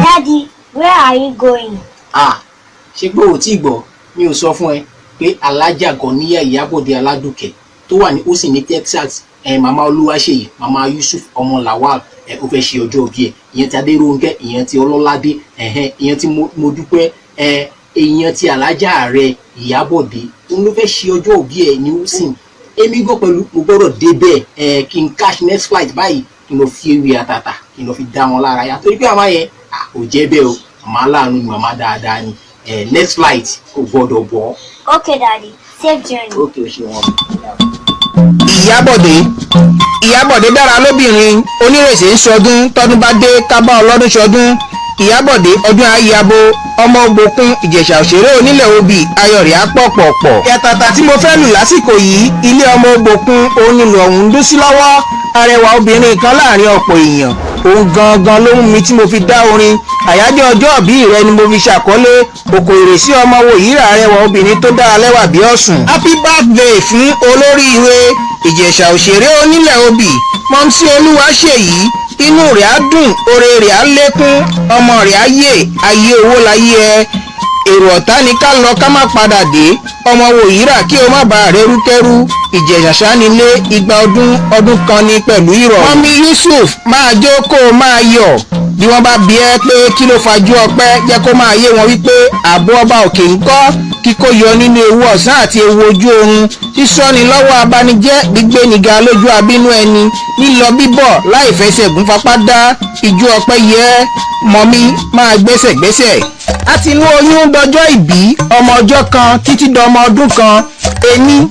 Daddy, where are you going? Ah, ṣé pé o tí gbọ́? Mi ò sọ fún ẹ pé Alhaja Gọ̀níyà Ìyábọ̀dé Aládùkẹ́ tó wà ní Houston ní Texas, ẹ màmá Olúwaṣèyí, màmá Yusuf ọmọ Lawal, ẹ ó fẹ́ ṣe ọjọ́ ìbí ẹ. Ìyẹn ti Adéròǹkẹ́, ìyẹn ti Ọlọ́ládé, ẹ̀hẹ́n, ìyẹn ti Modúpẹ́, ẹ ìyẹn ti Alhaja rẹ Ìyábọ̀dé, òun ló fẹ́ ṣe ọjọ́ ìbí ẹ ní Houston. Èmi gan pẹ̀lú mo gbọ́dọ̀ débẹ̀ ẹ kí n catch next flight báyìí, kí n lọ fi ewì àtàtà, kí n lọ fi dá wọn lára yá, torí pé àmà yẹn kò jẹ́ bẹ́ẹ̀ o, màmá aláàánú ni, màmá dáadáa ni. Ẹ next flight kò gbọ́dọ̀ bọ́. Okay, Daddy. Safe journey. Ókè, o ṣe wọn. Ìyábọ̀dé, Ìyábọ̀dé dára lóbìnrin. Onírèsè ń sọdún, tọdún bá dé kábà ọlọ́dún sọdún. Ìyábọ̀dé, ọdún ayabo, ọmọ Ògbókun Ìjẹ̀ṣà òṣèré onílẹ̀ obì, ayọ̀rẹ̀ á pọ̀ pọ̀ pọ̀. Yàtàtà tí mo fẹ́ lù lásìkò yìí, ilé ọmọ Ògbókun òun nílò ọ̀hún ń dún sí lọ́wọ́. Arẹwà obìnrin kan láàrin ọ̀pọ̀ èèyàn, òun gangan ló mú mi tí mo fi dá orin àyájọ́ ọjọ́ ìbí rẹ ni mo fi ṣàkọlé òkò ìrèsí ọmọ wo yìí, arẹwà obìnrin tó dára lẹ́wà bí ọ̀sùn. Happy birthday fún olóríire Ìjẹ̀ṣà òṣèré onílẹ̀ obì, mọ́mísí Olúwaṣèyí. Inú rẹ̀ á dùn, oore rẹ̀ á lékún, ọmọ rẹ̀ á yè, ayé owó láyé ẹ. Èrò ọ̀tá ni ká lọ ká má padà dé. Ọmọ wòyíra kí o má bàa rẹ́rúkẹ́rú. Ìjẹ̀ṣà nílé, 200 ọdún ọdún kan ní pẹ̀lú ìrọ̀rùn. Mọ́mí Yusuf, máa jó kó o máa yọ̀. Bí wọ́n bá bi ẹ́ pé kí ló fajú ọpẹ́, jẹ́ kó máa yé wọn wípé ààbò ọba òkè ń kọ́ kíkó yọ nínú ewu ọ̀sán àti ewu ojú oorun, sísọ́ni lọ́wọ́ abanijẹ́, gbígbéniga lójú abínú ẹni, lílọ bíbọ̀ láì fẹsẹ̀ gún fapá dá. Ìjú ọpẹ́ yẹ mọ́mí, máa gbẹ́sẹ̀gbẹ́sẹ̀. A ti inú oyún dọjọ́ ìbí, ọmọ ọjọ́ kan títí dọmọ ọdún kan, ení,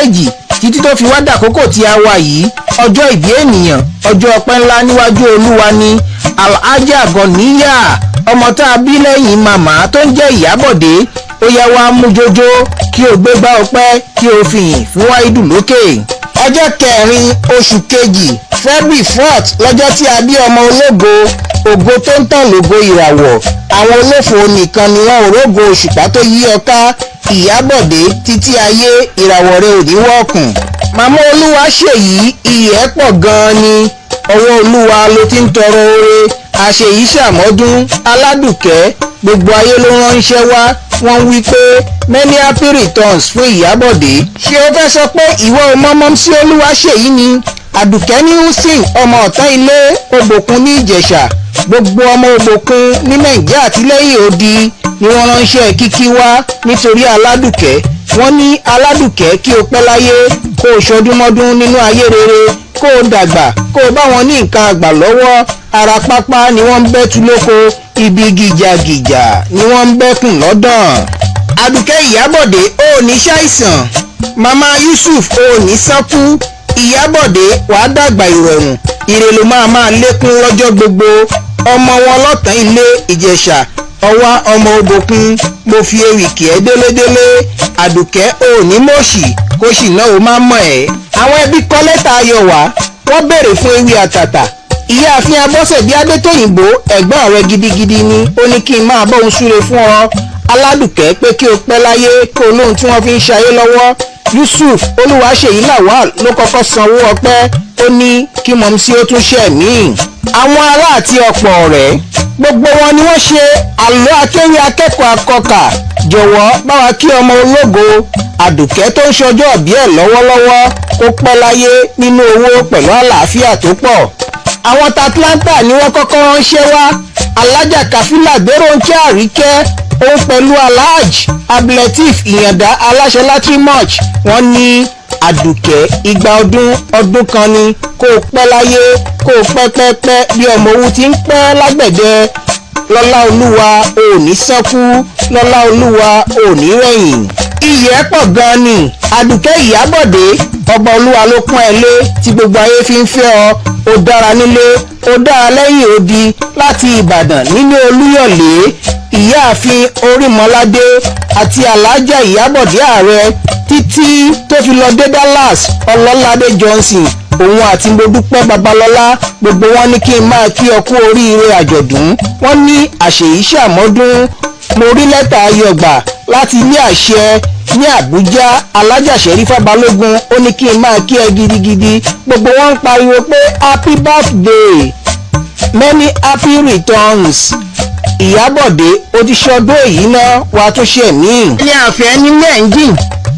èjì, títí tó fi wá dàkókò tí a wà yìí. Ọjọ́ ìbí ènìyàn, ọjọ́ ọpẹ́ ńlá níwájú Olúwa ni. Alhaja Gọ̀níyà, ọmọ tá a bí lẹ́yìn màmá tó ń jẹ́ Ìyábọ̀dé, ó yẹ wá mú jójó kí o gbégbá ọpẹ́, kí o fìyìn fún Wáídù lókè. Ọjọ́ 4 oṣù 2, February 4th, lọ́jọ́ tí a bí ọmọ ológo, ògo tó ń tàn lógo ìràwọ̀. Àwọn olófo nìkan ni wọn ò rógo òṣùpá tó yí ọ ká. Ìyábọ̀dé, títí ayé ìràwọ̀ rẹ ò ní wọ́ọ̀kùn. Màmá Olúwaṣèyí, iyì ẹ̀ pọ̀ gan-an ni. Ọwọ́ Olúwa ló ti ń tọrọ oore. Àṣeyí ṣàmọ́dún Aládùkẹ́, gbogbo ayé ló ránṣẹ́ wá, wọ́n wí pé many happy returns fún Ìyábọ̀dé. Ṣé o fẹ́ sọ pé ìwọ ò mọ́mọ́ sí Olúwaṣèyí ni? Àdùkẹ́ ní Houston, ọmọ ọ̀tán ilé Ògbòkun ní Ìjẹ̀ṣà. Gbogbo ọmọ Ògbòkun ní Nàìjíríà àti lẹ́yìn odi ni wọ́n ránṣẹ́ kíkí wá nítorí Aládùkẹ́. Wọ́n ní Aládùkẹ́, kí o pẹ́ láyé, kó o ṣọdúnmọ́dún nínú ayé rere, kó o dàgbà, kó o bá wọn ní nǹkan àgbà lọ́wọ́. Ara pápá ni wọ́n ń bẹ́tu lóko, ibi gìjàgìjà ni wọ́n ń bẹ́kùn lọ́dàn. Àdùkẹ́ Ìyábọ̀dé, ò ní ṣàìsàn. Màmá Yusuf, ò ní sánkú. Ìyábọ̀dé, wàá dàgbà ìrọ̀rùn, ire ló máa máa lékún lọ́jọ́ gbogbo. Ọmọ wọn lọ́tàn ilé Ìjẹ̀ṣà, ọwá ọmọ Ògbókun, mo fi ewì kì ẹ́ délédélé. Àdùkẹ́, ò ní mọ̀ọ́sì kó sì náà ó máa mọ̀ ẹ́. Àwọn ẹbí kọ lẹ́tà ayọ̀ wá, wọ́n béèrè fún ewì àtàtà. Ìyáàfin Abọ́sẹ̀dé Adétóyìnbó, ẹ̀gbọ́n rẹ gidigidi ni, ó ní kí n máa bóun súre fún ọ Aládùkẹ́, pé kí o pẹ́ láyé, kó o lóhun tí wọ́n fi ń ṣayé lọ́wọ́. Yusuf Olúwaṣèyí Lawal ló kọ́kọ́ sanwó ọpẹ́, ó ní kí mọ̀mísí ó tún ṣẹ̀ míì. Àwọn ará àti ọ̀pọ̀ ọ̀rẹ́, gbogbo wọn ni wọ́n ṣe àlọ́ akéwì akẹ́kọ̀ọ́ akọkà. Jọ̀wọ́ báwa kí ọmọ ológo Àdùkẹ́ tó ń ṣọjọ́ ọ̀bí ẹ̀ lọ́wọ́lọ́wọ́, kó pẹ́ láyé nínú owó pẹ̀lú àlàáfíà tó pọ̀. Àwọn t'Atlanta ni wọ́n kọ́kọ́ ránṣẹ́ wá. Alájà Kàfílà Gbéròǹkẹ́ Àríkẹ́, òun pẹ̀lú Alhaj Abletif Ìyàndá, aláṣẹ Latrimoch, wọ́n ní Àdùkẹ́, 200 ọdún ọdún kan ni, kó o pẹ́ láyé, kó o pẹ́ pẹ́ pẹ́ bí ọmọ owó ti ń pẹ́ lágbẹ̀dẹ. Lọ́lá Olúwa, ò ní sẹ́kú. Lọ́lá Olúwa, ò ní rẹ̀yìn. Iyì ẹ̀ pọ̀ gan-an ni, Àdùkẹ́ Ìyábọ̀dé. Ọba Olúwa ló pọ́n ẹ lé tí gbogbo ayé fi ń fẹ́ ọ. Ó dára nílé, ó dára lẹ́yìn odi. Láti Ìbàdàn nílé Olúyọ̀lé, Ìyáàfin Orímọládé àti Alájà Ìyábọ̀dé ààrẹ, títí tó fi lọ dé Dallas, Ọlọ́ládé Johnson, òun àti Modúpẹ́ Babalọ́lá, gbogbo wọn ní kí n máa kí ọ kú oríire àjọ̀dún. Wọ́n ní àṣèyí ṣàmọ́dún. Mo rí lẹ́tà ayọ̀gbà láti ilé àṣẹ Ní Àbújá, Alájà Ṣẹ̀rífà Balógun ó ní kí n máa kí ẹ gidigidi. Gbogbo wọn ń pariwo pé happy birthday, many happy returns. Ìyábọ̀dé, ó ti ṣọdún èyí náà, wàá tún ṣe míì. Ní àfẹ́ nílé ẹ̀ńjìn,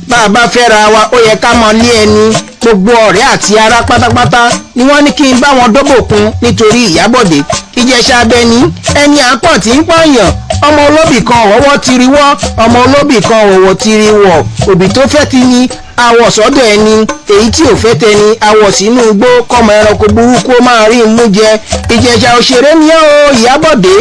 bá a bá fẹ́ra wa, ó yẹ ká mọ lé ẹni. Gbogbo ọ̀rẹ́ àti ará pátápátá ni wọ́n ní kí n bá wọn dọ́bòkun nítorí Ìyábọ̀dé. Ìjẹ̀ṣà Abẹ́ní, ẹni àpọ̀ tí ń pààyàn, ọmọ olóbì kan ọ̀wọ́ tiri wọ́, ọmọ olóbì kan ọ̀wọ́ tiri wọ̀. Òbí tó fẹ́ ti ní awọ̀ sọ́dọ̀ ẹni, èyí tí ò fẹ́ tẹni awọ̀ sínú igbó, kọ́mọ ẹranko burúkú ó máa rí mú jẹ. Ìjẹ̀ṣà òṣèré ni ó, Ìyábọ̀dé,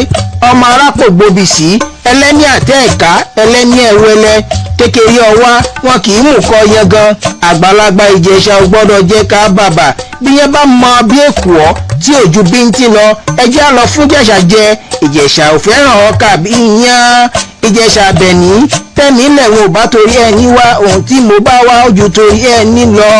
ọmọ arápò gbòbìsí, ẹlẹ́ni àtẹ ẹ̀ka, ẹlẹ́ni ẹ̀wẹ́lẹ́ kékeré ọwá wọn kì í mú kọ yangan. Àgbàlagbà Ìjẹ̀ṣà ò gbọ́dọ̀ jẹ́ ká bàbà bí yẹn bá mọ bí èkó tí òjú bíntín lọ. Ẹjẹ́ á lọ fún Jẹ̀ṣà jẹ. Ìjẹ̀ṣà ò fẹ́ràn ọkà bí yán. Ìjẹ̀ṣà Abẹ̀ní, tẹ̀mí lẹ̀wọ̀n ò bá torí ẹni wá, ohun tí mo bá wá ojú torí ẹni lọ.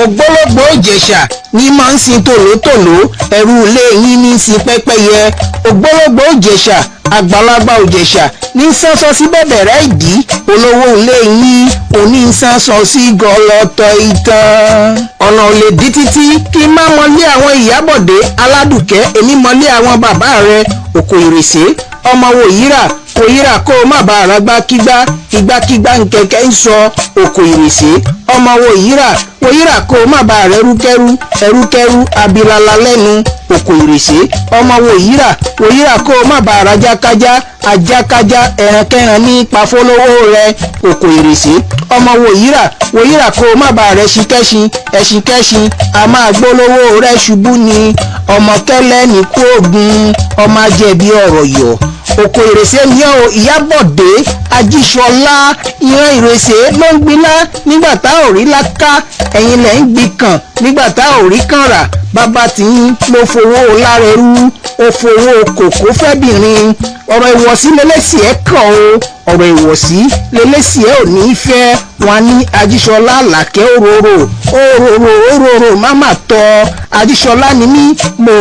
Ògbólógbòó Ìjẹ̀ṣà ní máa ń sin tòlótòló, ẹrú ilé yín ní sin pẹ́pẹ́yẹ. Ògbólógbòó Ìjẹ̀ṣà, àgbàlagbà Ìjẹ̀ṣà ní sánsán sí bẹ̀bẹ̀rẹ̀ ìdí, olówó ilé yín òní sánsán sí gọlọtọ ìtàn. Ọ̀nà ò lè dí títí kí n má mọlé àwọn Ìyábọ̀dé Aládùkẹ́. Èmi mọlé àwọn bàbá rẹ, Òkò Ìrèsé, ọmọ wòyíra wòyíra, kó o má bàa rágbá kígbá ìgbàkígbà nkẹ̀kẹ́ ń sọ. Òkò Ìrèsé, ọmọ wòyíra wòyíra, kó o má bàa rẹ́rúkẹ́rú, ẹrúkẹ́rú abilala lẹ́nu. Òkò Ìrèsé, ọmọ wòyíra wòyíra, kó o má bàa rajákájá, ajákájá ẹrankẹ́ran ní pafólówó rẹ. Òkò Ìrèsé, ọmọ wòyíra wòyíra, kó o má bàa rẹ ṣinkẹ́ṣin, ẹṣinkẹ́ṣin a máa gbólówó rẹ ṣubú ni. Ọmọ kẹlẹ́ ní kú ogun, ọmọ ajẹ̀bi ọ̀rọ̀ yọ̀. Òkò Ìrèsé ni ó, Ìyábọ̀dé Ajíṣọlá. Ìran Ìrèsé ló ń gbiná nígbà tá ò rí láká, ẹ̀yin lẹ̀ ń gbin kàn nígbà tá ò rí kàn rà. Bàbá tìyín ló fowó lárẹ̀rú, ó fowó kòkó fẹ́bìnrin. Ọ̀rọ̀ ìwọ̀sí lélẹ́sì ẹ̀ kàn o, ọ̀rọ̀ ìwọ̀sí lélẹ́sì ẹ̀ ò ní í fẹ́ wọn ní. Ajíṣọlá Làkẹ́, òróró òróró òróró máma tọ́. Ajíṣọlá ni mí, mo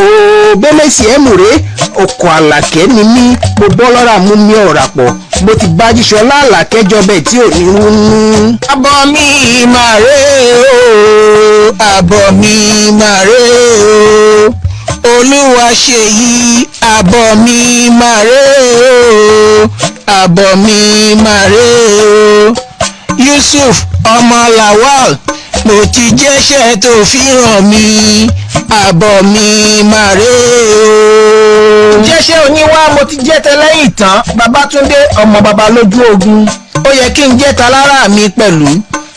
bẹ́lẹ́sì ẹ̀ múre. Ọkọ̀ Àlàkẹ́ ni mí, mo bọ́ lọ́ra mú mi ọ̀rà pọ̀. Mo ti bá Ajíṣọlá Àlàkẹ́ jọbẹ̀ tí ò ní rúnú. Àbọ̀ mi máa rè o, àbọ̀ mi máa rè o, Olúwa ṣe yí. Àbọ̀ mi máa rè o, àbọ̀ mi máa rè o. Yusuf ọmọ Lawal, mo ti jẹ́ṣẹ́ tó fi ràn mí. Àbọ̀ mi máa rè o. Jẹ́ṣẹ́ oníwá, mo ti jẹ́ tẹlẹ́yìn tán. Babátúndé, ọmọ baba lójú ogun, ó yẹ kí n jẹ́ ta lára mi pẹ̀lú.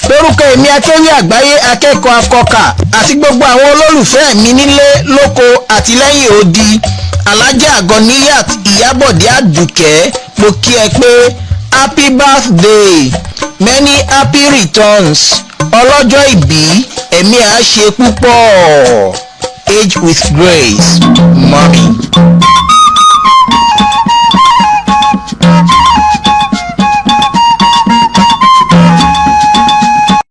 Lórúkọ èmi, akéwì àgbáyé, akẹ́kọ̀ọ́ akọkà, àti gbogbo àwọn olólùfẹ́ mi nílé lóko àti lẹ́yìn odi, Alájà Ganiyat Ìyábọ̀dé Àdùkẹ́, mo kí ẹ pé happy birthday, many happy returns. Ọlọ́jọ́ ìbí, ẹ̀mí á ṣe púpọ̀. Age with grace, mommy.